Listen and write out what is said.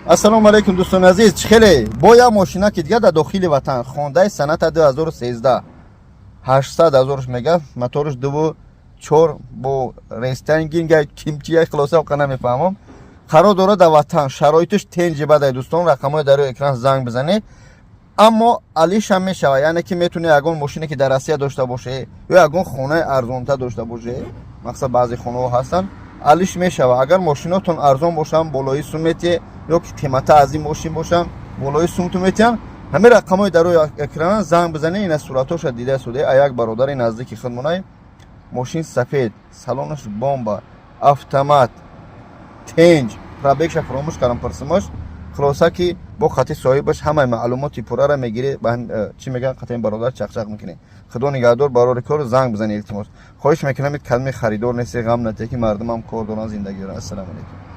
Ассалому алайкум, дӯстони азиз. Чӣ хеле бо як мошина ки дига дар дохили ватан, Хондаи Соната 2013, 800 ҳазорш мега, моторш 2,4, бо рестайлинг кимчия. Хулоса, оқа намефаҳмам. Қарор дорад дар ватан, шароитиш тенҷи бадай. Дӯстон, рақамҳои дар рӯи экран, занг бизанед. Аммо алишам мешавад, яъне ки метавони ягон мошине ки дар Россия дошта боше ё ягон хонаи арзонтар дошта боше. Мақсад, баъзе хонаҳо ҳастанд, алиш мешавад. Агар мошинотон арзон бошанд, болои сум метиҳе, ё ки қимата аз ин мошин бошанд, болои сумту метиҳанд. Ҳамин рақамҳои дар рӯи экран занг бизанед. Ина суратҳоша дида суде, а як бародари наздики худмонай. Мошин сафед, салонаш бомба, автомат, тенҷ, пробегша фаромӯш кардам пурсимош. Хулоса ки бо хати соҳибаш ҳамаи маълумоти пуррара мегирӣ. Чӣ мегӯян, қатъи бародар чақчақ мекунӣ. Худо нигаҳдор, барори кор занг бизанед, илтимос, хоҳиш мекунам. Кадми харидор нести, ғам натия, ки мардумам кор доранд, зиндагӣ доранд. Ассалому алайкум.